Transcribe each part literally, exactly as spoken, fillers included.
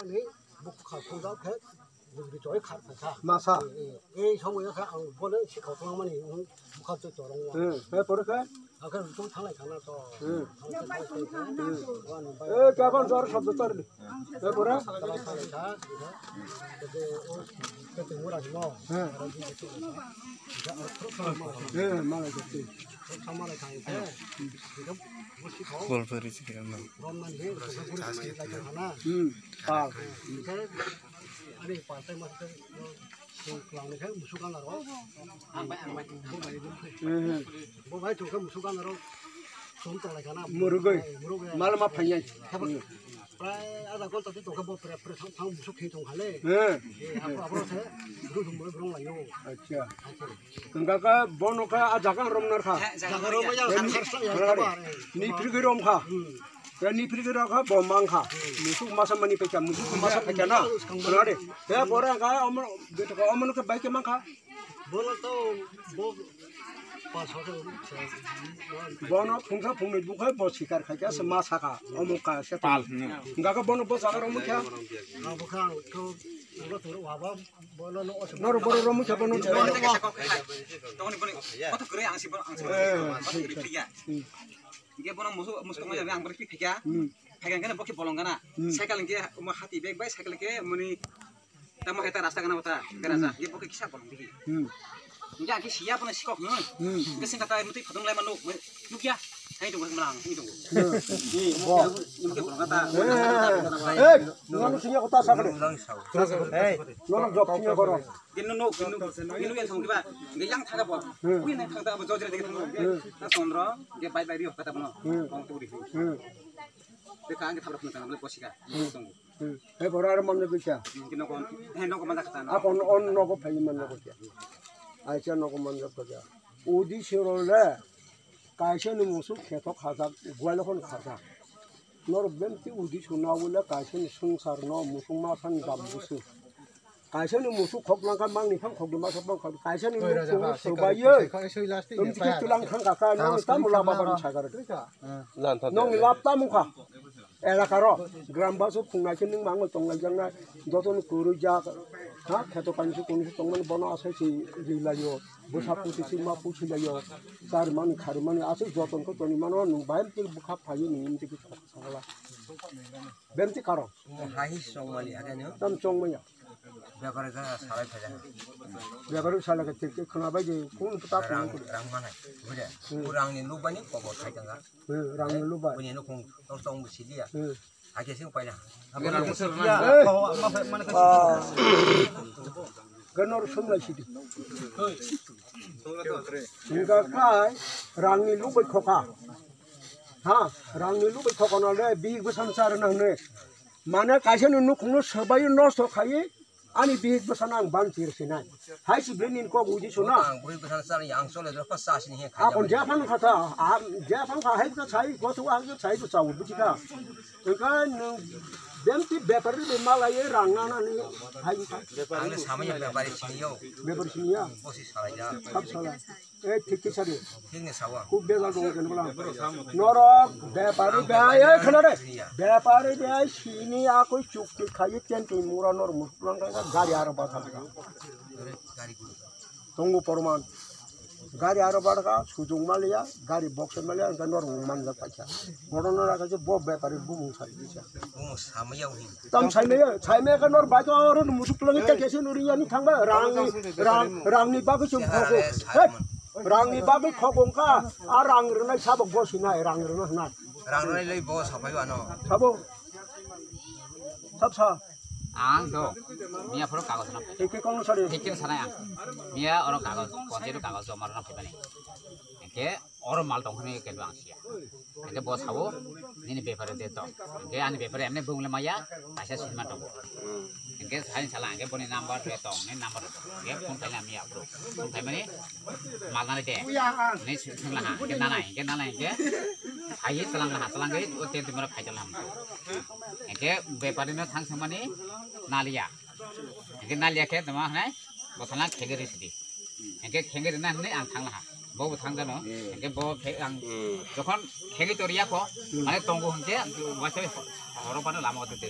Ni bukha khunjak khe, bukri choi khar kha. Masa. Eh, eh, eh, somo ya kha ang bole si khau tong mani, hmm, bukha choi chorong wa. Hmm, he pore khe? Akhe tu thanglai khana to. Hmm. Thanglai khana to. Hmm. Wa ni bai. Eh, kapan jor sabdo tar ni. He pore? Thanglai khana kha, kha. Kete o, kete mura mo. Hmm. Kha, kha, kha, kha. Eh, malai kete. Kha, kha, malai kha, kha. Bol pari si kira ma. Rom man he, kha, kha, kha, kha, kha. Hmm. Kha. Kha. Ani paltai ma khe, song klang ni khe musuk ang aro. Ang bai, ang bai. Bo bai, bo bai. Hmm. Bo bai thung khe musuk ang aro. Som tong lai kana. Murugoi. Murugoi. Mal ma phanyai. Khe bo, hmm, prai ada kon tati tong khe bo pre, pre thang, thang musuk khe tong khale. Hmm. Eh, abo, abo se, du thung bo rong lai yo. Acha. Acha. Hwnkha khe bono khe a jaga rom nar kha. Jaga rom ya, khar sa ya, khar sa ya. Ni phirigwi rom kha. Hmm. Ya ni phirigwi rom kha, bo mang kha. Hmm. Musuk masa mani phaikha, musuk masa phaikha na. Khna de. He pore kha omo, beto kha omo no khe bai khe mang kha. Bono to bo pa sa khe. Bono phungsa phungnwi bukha bo sikar khaikha se masa kha. Omo kha se pal. Hwnkha khe bono bo jaga rom kha. Abo kha to, bo to wa ba. Norok borok rw mui khe bono. Tongoni boni koto kwrwi ang si bono, ang si bono. Eh, koto kwrwi phikya. Hmm. Hingke bono musu, musu tongma jaga ang borok phikya. Hmm. Phikya hingke bo khe bolong gana. Hmm. Cycle hingke omo hati bag bai cycle hingke muni tamo heta rasta gana bota. Gana ja. Hmm. Hingke bo khe kisa bolong digi. Hmm. Hingke ang khe siya bono sikok no. Hmm. Hingke singkata mutui phatung lai mano. Nukya. Hai tong malang, hai tong. Hmm. Ni, bo. Ni ke bolong kata. Eh. Nono singya kota sakle. Hey. Nono job singya koro. Kinu no, kinu, kinu yang thong diba. Nge yang thaga bo. Hmm. Ui nang thang ta bo jojre de thang. Hmm. Ta sondro, nge bai bai ri kata bono. Hmm. Kong tu ri. Hmm. De ka nge thabra phun tang le posika. Hmm. Tong. Hmm. He bora aro manna kisa. Kinu kon, he no ko manda kata. A kon on no ko phai manna kisa. Aisa no ko manna kisa. Udi sirole. Kaisa ni musuk kheto khajak, guailokon khajak. Norok bemti udi suna wile kaisa ni swngchar no musuk masa ni dam busu. Kaisa ni musuk khok langkha mang ni phang khok di masa phang khok. Kaisa ni musuk sobai ye. Tum tiki tulang thang kaka no tam laba baru sagar. Nong lap tam kha. Elaka ro, gram baso phungnai khe nwng mangoi tonglai jaknai, jotono kwrwi jak, ha, kheto kainwi se kunui se tongmani bono asai se ri laio, bwsa pusi se ma pusi laio, charimani kharimani asai joton khe tongwi mano, nwng bahai tei bwkha phaiwi nwng tei khe sakala. Bemti karo. Hai chongmani hakhe no? Tam chongmaya. Bebari khe salai phaida. Bebari salai khe tei khwnabai je kun ta kun. Rang, rang manai. Bujhe? Hmm. Rangni lubani kobo thai tanga. Hmm, rangni lubai. Bini nukhung tong tong bo siliya. Hmm. Hakhe sing paina. Ah. Ganor sumlai sidi. Hingka kai rangni lubai khoka. Ha, rangni lubai khoka nale bihik bwsang char nang ne. Mane kaisa ni nukhung no swbai nosto khai. Ani bihik bwsano ang bang chir sinai. Hai si bini kok uji suna. Ang bui bwsano chani ang chole jora pas chasini he khai. Akon jafang kha ta, a jafang kha hai ta sai, ko tu ang sai to chau buji kha. Engka nung bemti bepari de malai rang na na ni hai kha. Ang le samanya bepari sini yo. Bepari sini ya. Bosi salai ja. Kap salai. Eh, thik kisa de. Thik ni sawa. Khub bela dong ken bela. Norok bepari bai, eh, khana de. Bepari bai sini akoi chukti khai ten tui mura nor muslang ka gari aro ba thang. Gari guru. Tongo porman. Gari aro ba ka sujung maliya, gari box maliya, engka nor manjak paisa. Bono nora kaisa bo bepari bumung sai bisa. Bumung samaya uhi. Tam saimaya, saimaya ka nor bai to oro musuk tulang ta kesi nuri yani thangba rang, rang, rangni bagwi chum khogo. He? Rangni bagwi khogo wngkha, a rang rwnai sabo gosinai, rang rwna hwnai. Rang rwnai lei bo sapai wano. Sabo. Sab sa. Ang do. Miya phoro kagoj na. Ekke kong sari. Ekke sanai ang. Miya oro kagoj, ponchayat kagoj joma rwna phaimani. Ekke oro mal tong hwnwi kebo ang siya. Hingke bo sao, nini bepari de tong. Hingke ani bepari emne bung le maya, kaisa sinma tongo. Hingke sain sala hingke boni number de tong, ni number de tong. Hingke phone khaina miya bro. Phone khaimani mal nani de. Ni sung la ha, hingke nana, hingke nana hingke. Hai talang la ha, talang ge, o ten tumara khai talang. Hingke bepari no thang samani naliya. Hingke naliya khe tama hwnai, bosana khegeri sidi. Hingke khegeri na hwnwi ang thang laha. Bo bo thang jano. Hingke bo khe ang jokhon khegeri toriya kho, mane tongo hingke waisa horo bana lama ote te.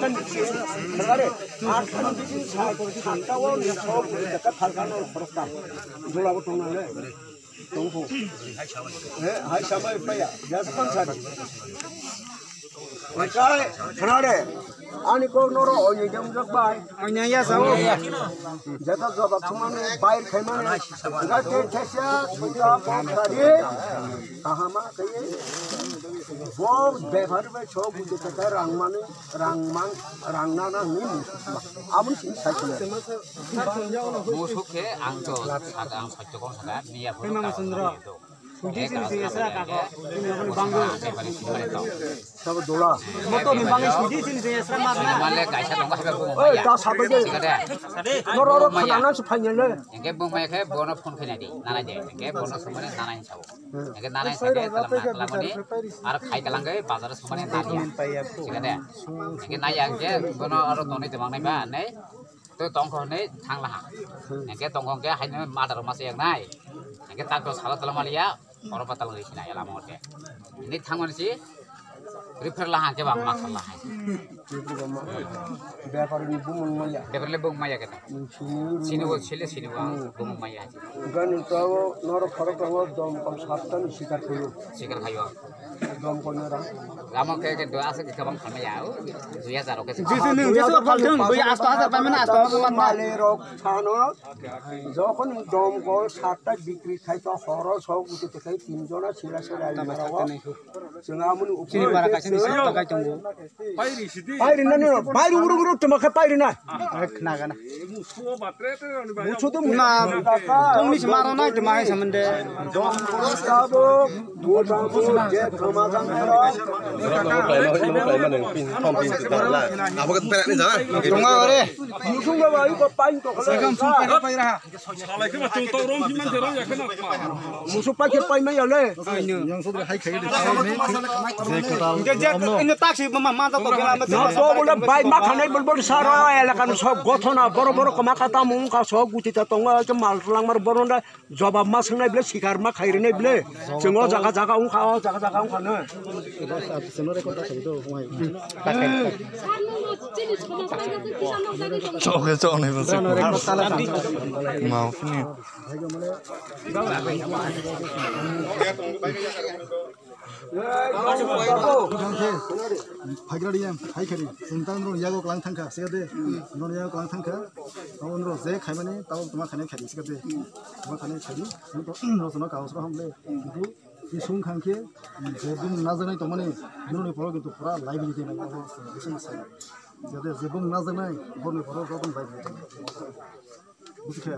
athani se, thangare, athani bisi sa, santa o ni sok, jaka thalkano khoroktham. Jolabo tongnale. Tongkho. Eh, hai samai paya, jas pansari. Hai, khanare. Ani kok noro oye jam jok bai. Oye ya sao. Jeta jobab sumane bai khaimane. Gate thesa, suta pon sari. Kahama khaye. Bo bepar bai chok bujhe thaka rang mani, rang man, rang nana ni musuk ma. Amun sini sai khaimane. Musuk khe ang to saka, ang sotto kong saka, niya photo. Suji sini sini esra kako. Ini orang bangga. Sabo dola. Motor ni bangga suji sini sini esra mat na. Male kaisa dong ba. Oi, ta sabo je. Noro oro khana na se phanya le. Engke bung mai khe bono phone khaina di. Nana je. Engke bono sumane nana hin sabo. Engke nana hin sabo. Aro khai kalang khe bazar sumane nana. Sikade. Engke naya engke bono aro tonwi temang nai ba nei. To tongkho hinwi thang laha. Hwnkhe tongkho hwnkhe haino mada rok masa yak nai. Hwnkhe tak to salo tala maliya, oro pa tala risi nai lama orte. Hinwi thang mani si, refer laha hwnkhe bang masa laha. Bepar ni bumung maya. Bepar le bung maya kena. Sini bo sile sini bo bung maya. Gan to norok khorok tongo dom kom sapta ni sikar khulu. Sikar khayo. Dom kom nara. Lama khe khe do asa khe kabang khamaya. Dui hajar rok khe. Jisi nung jisi phaltung, bui asto hajar paimani asto hajar man na. Male rok sano, jokhon dom kom sapta bikri khai to horo sok uti te khai tin jona sila sila ni rogo. Chwng amoni upor. Chini bara kaisa ni sakta kai tongo. Pairi nani no, pairi uru uru tuma khe pairi na. Khna gana. Musu to na, tongni se maro nai tuma hai samande. Dom kom sabo, dom kom je khama jang ero. Namo klaima, namo klaima nang pin, thom pin se dala. Abo ke pera ni jana. Tonga ore. Musu ga bai ko pain to khala. Musu paikhe paimaya le. Yang sodra hai khai de. Je kotal. Ino taksi ma ma to kela ma. No to bole bai ma khanai bol bol sara elaka no sob gothona boro boro kama kata mung ka sob guti ta tonga ke mal langmar boronda jobab ma sangnai bole sikar ma khairi nai bole. Chungo jaga jaga ung kha o jaga jaga ung kha no. Chok chok nai bose. Mau ni. Phagra diyan, hai khari, sintang ro yago klang thangkha, siya de, ro yago klang thangkha, ro je khaimani, tao tuma khani khari, siya de, tuma khani khari, ro sono kaos ro hamle, ibu, isung khangkhe, je din najanai tomani, dino ni poro gitu pura live ni tenai, abo, isung sai, siya de, je bung najanai, bor ni poro ro bung live ni tenai. Busi khe.